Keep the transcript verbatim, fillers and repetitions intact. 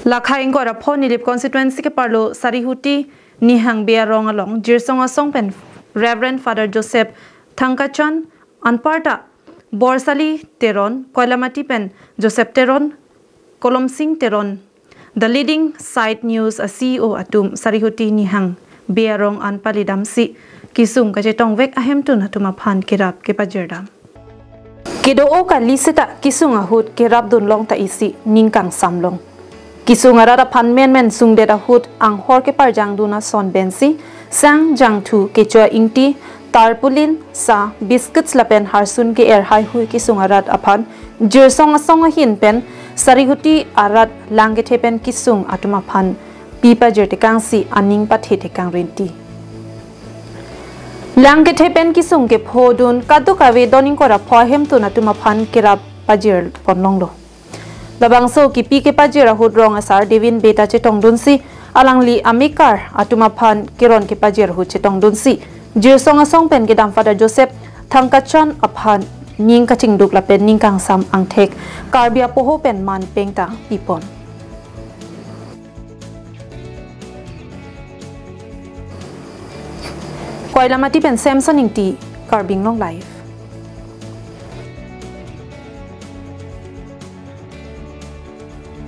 Lakha ingkoi ra pho Nilip constituency keparlo Sarihuti Nihang Bey arong along Jirsong Asong pen Reverend Father Joseph Thangkachan anparta Borsali Teron, Koilamati pen Joseph Teron, Kolomsing Teron, The Leading Site News a C E O atum Sarihuti Nihang Bey arong an palidamsi kesung kachetongvek ahemtun atum aphan kerap kepajirdam. Kedo-o kali seta kesung ahut kerapdun longta isi ning kangsamlong. Kesung arat aphan menmen sungdet ahut anghor keparjangdun ason pensi sang, jangthu, kecho a-ingti, tarpaulin, sa, biscuits lapen harsun ke-er haihui kesung arat aphan Jirsong Asong ahin pen Sarihuti arat lang kethe pen kesung atum aphan pi pajirtekangsi aning pathe tekang rinti. Lang kethe pen kesung kephodun kadokave don ingkoi ra pho ahemtun atum aphan kerap pajirpon longlo. Labangso kepi kepajir ahut rong asar Devin Bey ta chetongdunsi alangli amekar atum aphan keron kepajir ahut chetongdunsi Jirsong Asong pen kedam Father Joseph Thangkachan aphan ning kachingduk lapen ning kangsam angthek Karbi apoho pen man pengta pipon. Koilamati pen Samson Ingti, Karbi Anglong Live.